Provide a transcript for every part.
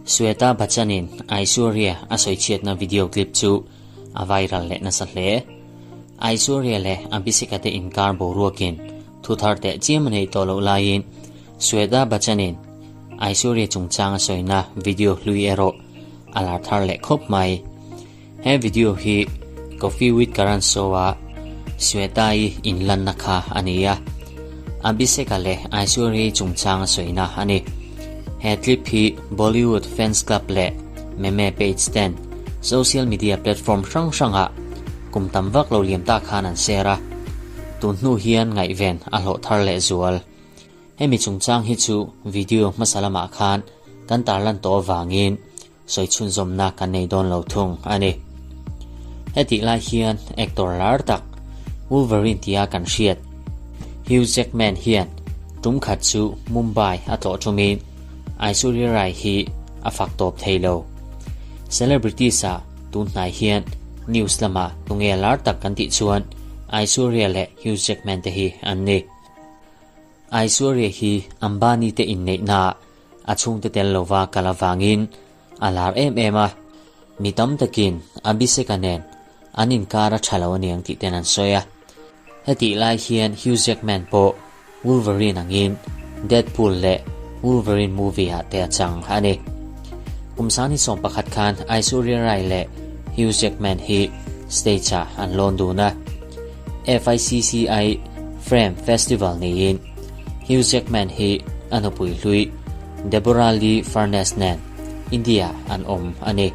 Shweta Bachchan-in Aishwarya a sawichhiatna video clip chu a viral leh nasa hle. Aishwarya leh Abhishek-a te inkar boruakin thu thar teh chiam a neih tawh loh laiin Shweta Bachchan-in Aishwarya chungchang a sawina video hlui erawh a lar thar leh khawp mai. He video hi Coffee with Karan show-a Shweta-i inlanna kha a ni a, Abhishek-a leh Aishwarya-i chungchang a sawina a ni. He clip hi Bollywood fans club leh meme page ten social media platform hrang hrangah kum tam vak lo liam ta khan an share a, tun hnu hian ngaihven a hlawh thar leh zual. Hemi chungchang hi chu video hmasa lamah khan kan tarlan tawh avangin sawi chhunzawmna kan nei dawn lo thung a ni. Hetih lai hian actor lar tak Wolverine tia kan hriat Hugh Jackman hian tum khat chu Mumbai a tlawh tumin Aishwarya Rai hi a fak tawp thei lo. Celebrities ah tun hnai hian news lamah tunge lar tak kan tih chuan Aishwarya leh Hugh Jackman te hi an ni. Aishwarya hi Ambani te inneihnaah A chhungte tel lova kal avangin a lar em em a, mi tam takin Abhishek-a nen an inkar a tha lo aniang tih ten an sawi a. Hetih lai hian Hugh Jackman pawh Wolverine angin Deadpool leh Wolverine movie-ah te a chang a ni. Kum 2011 khan Aishwarya Rai leh Hugh Jackman hi stage-ah an lawn dun a. FICCI Frame Festival niin Hugh Jackman hi a nupui hlui Deborah Lee Furness nen India an awm a ni.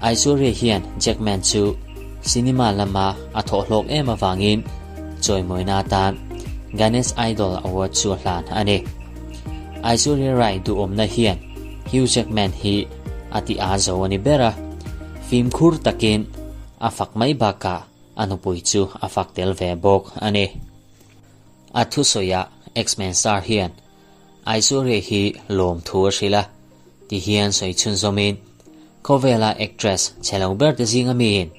Aishwarya hian Jackman chu cinema lama a thawh hlawk em avangin chawimawina atan Ganesh Idol Award chu a hlan a ni. Aishwarya Rai duhawmna hian Hugh Jackman hi a ti a zo a ni ber a, fimkhur takin a fak mai bakah a nupui chu a fak tel ve bawk a ni. A thusawiah X-Men star hian Aishwarya hi lawm thu a hrilh a, ti hian sawi chhunzawmin, Khawvela actress chhe lo ber te zinga miin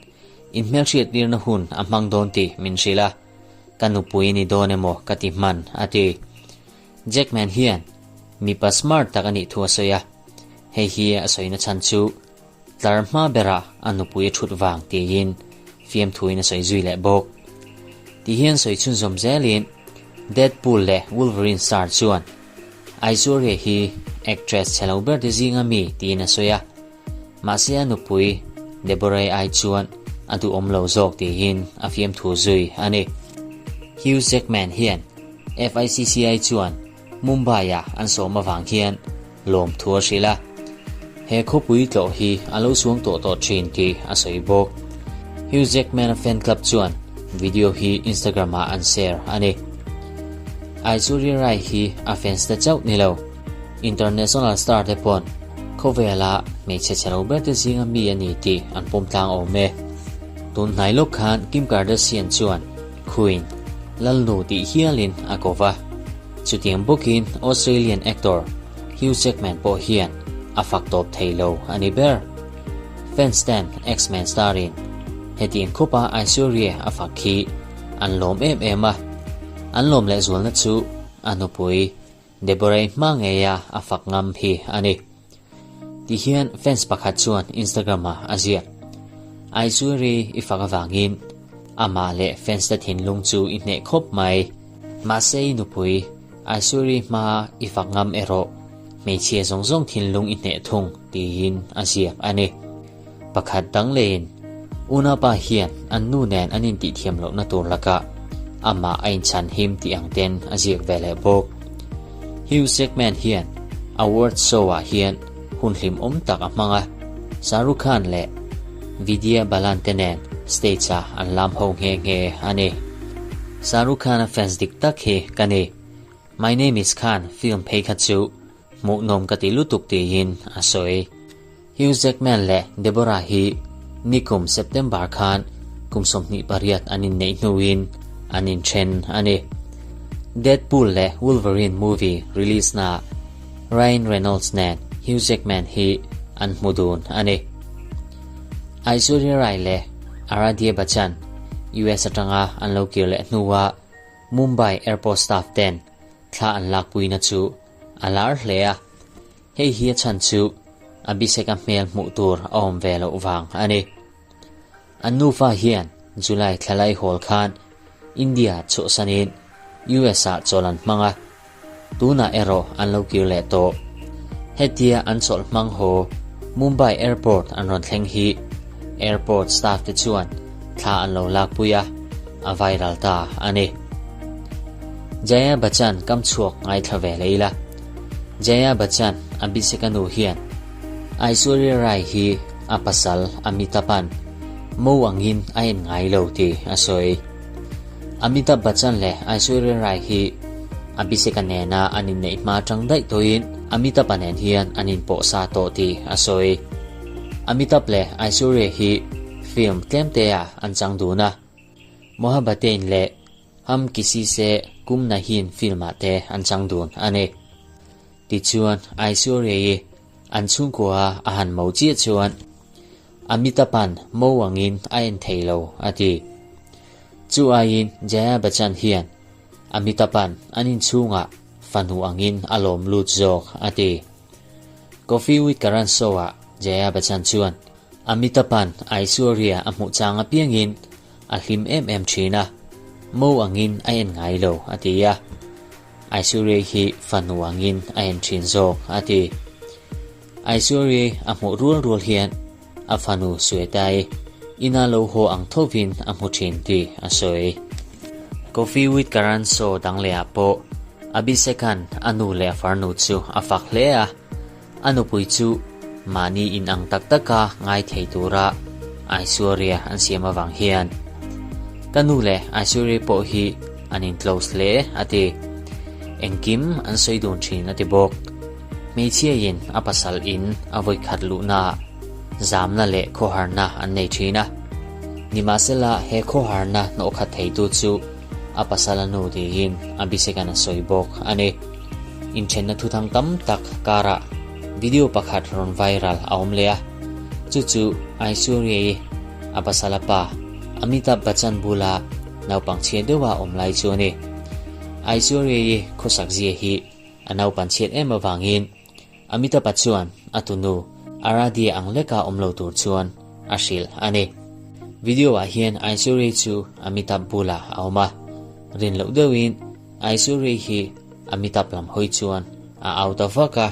inhmelhriat tirna hun a hmang dawn tih min hrilh a, ka nupui ni dawn emaw ka ti hman, a ti. Jackman hian mipa smart tak a nih thu a sawi a, hei hi a sawina chhan chu Tlar hma berah a nupui a thut vang tiin fiamthuin a sawi zui leh bawk. Ti hian sawi chhunzawm zelin Deadpool leh Wolverine star chuan Aishwarya hi actress chhe lo ber te zinga mi tiin a sawi a, mahse a nupui Deborah ai chuan a duhawm lo zawk tiin a fiamthu zui a ni. Hugh Jackman hian FICCI chuan Mumbai-a an sawm avang hian lawmthu a hrilh a, he khawpui tlawh hi a lo suang tawh tawh thin tih a sawi bawk. Hugh Jackman-a fan club chuan video hi Instagram-ah an share a ni. Aishwarya Rai hi a fans te chauh ni lo, international star te pawn khawvela hmeichhe chhe lo ber te zinga mi a ni tih an pawm tlang awm e. Tun hnai lawk khan Kim Kardashian chuan Queen, Lalnu tih hialin a ko va. Chutiang bawkin Australian actor Hugh Jackman pawh hian a fak tawp thei lo a ni ber. Fans ten X-Men star-in hetiang khawpa Aishwarya a fak khi an lawm em em a, an lawm lehzualna chu a nupui Deborah-i hma ngeia a fak ngam hi a ni. Tihian fans pakhat chuan Instagram-ah a ziak, Aishwarya i fak avangin amah leh fans te thinlung chu i hneh khawp mai. Mahse i nupui Aishwarya hma i fak ngam erawh hmeichhia zawng zawng thinlung i hneh thung tiin a ziak a ni. Pakhat dang leiin unaupa hian an nu nen an intihthiam lohna tur lakah amah a inchhan him tih ang ten a ziak ve leh bawk. Hugh Jackman hian award show-ah hian hun hlimawm tak a hmang a, Shah Rukh Khan leh Vidya Balan te nen stage-ah an lam ho nghe nghe a ni. Shah Rukh Khan-a fans dik tak hi ka ni. My Name Is Khan film phei kha chu hmuhnawm ka ti lutuk tiin a sawi. Hugh Jackman leh Deborah hi nikum September khan kum 28 an inneih hnuin an inthen a ni. Deadpool leh Wolverine movie release naah Ryan Reynolds nen Hugh Jackman hi an hmu dun a ni. Aishwarya Rai leh Aaradhya Bachchan US atanga an lo kir leh hnuah Mumbai airport staff ten thla an lakpuina chu. a lar hle a, hei hi a chhan chu Abhishek-a hmel hmuh tur a awm ve loh vang a ni. An nufa hian July thla laihawl khan India chhuahsanin US-ah chawl an hmang a, tunah erawh an lo kir leh tawh. Hetia an chawlh hmang haw Mumbai Airport an rawn thleng hi airport staff te chuan thla an lo lakpui a, a viral ta a ni. Jaya Bachchan kam chhuak ngaithla ve leh ila. Jaya Bachchan a Abhishek-a nu hian Aishwarya Rai hi a pasal Amitabh-a'n mo angin a en ngai lo tih a sawi. Amitabh Bachchan leh Aishwarya Rai hi Abhishek-a nena an inneih hma atang daih tawhin Amitabh-a nen hian an inpawh sa tawh tih a sawi. Amitabh leh Aishwarya hi film tlemtea an chang dun a, Mohabbatein leh Hum Kisi Se Kum Nahin film-ah te an chang dun a ni. Tichuan, Aishwarya-i an chhungkua a han mo chiah chuan Amitabh-a'n mo angin a en thei lo a ti. Chu aiin Jaya Bachchan hian Amitabh-a'n an inchhungah fanu angin a lawm lut zawk a ti. Koffee with Karan show-ah Jaya Bachchan chuan Amitabh-a'n Aishwarya a hmuh chang apiangin a hlim em em thin a, mo angin a en ngai lo a ti a. Aishwarya hi fanu angin a en thin zawk a ti. Aishwarya a hmuh rual rual hian a fanu Shweta-i ina lo haw ang thovin a hmu thin tih a sawi. Koffee with Karan show dang lehah pawh Abhishek-a'n a nu leh a farnu chu a fak hle a, a nupui chu mahni inang tak taka ngai thei tura Aishwarya an siam avang hian ka nu leh Aishwarya pawh hi an in close hle a ti. Engkim an sawi dun thin a ti bawk. Hmeichhiain a pasal in a vawikhat luhnaah zamna leh khawharna an nei thin a. Nimahsela he khawharna hnawhkhat theitu chu a pasal a nu tiin Abhishek-a'n a sawi bawk a ni. Inthenna thuthang tam tak karah video pakhat rawn viral a awm leh a, chu chu Aishwarya-i a pasal a pa Amitabh Bachchan bula naupang chhiat deuha awm lai chu a ni. Aishwarya-i khawsak zia hi a naupan chhiat em avangin Amitabh-a chuan a tunu Aradhya ang leka awm lo tur chuan a hrilh a ni. Video-ah hian Aishwarya chu Amitabh bulah a awm a, rin loh deuhin Aishwarya hi Amitabh lam hawi chuan a au ta vak a,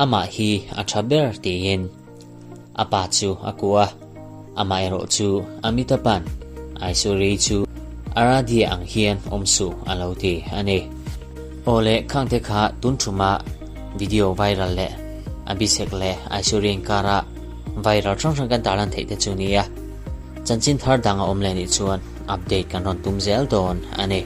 amah hi a tha ber tiin a pa chu a kuah a, amah erawh chu Amitabh-a'n Aishwarya chu Aradhya ang hian awm suh a lo ti a ni. Aw le khangte kha tun thuma video viral leh Abhishek leh Aishwarya inkara viral hrang hrang kan tarlan theih te chu nia. Chanchin thar dang a awm leh nih chuan update kan rawn tum zel dawn a ni.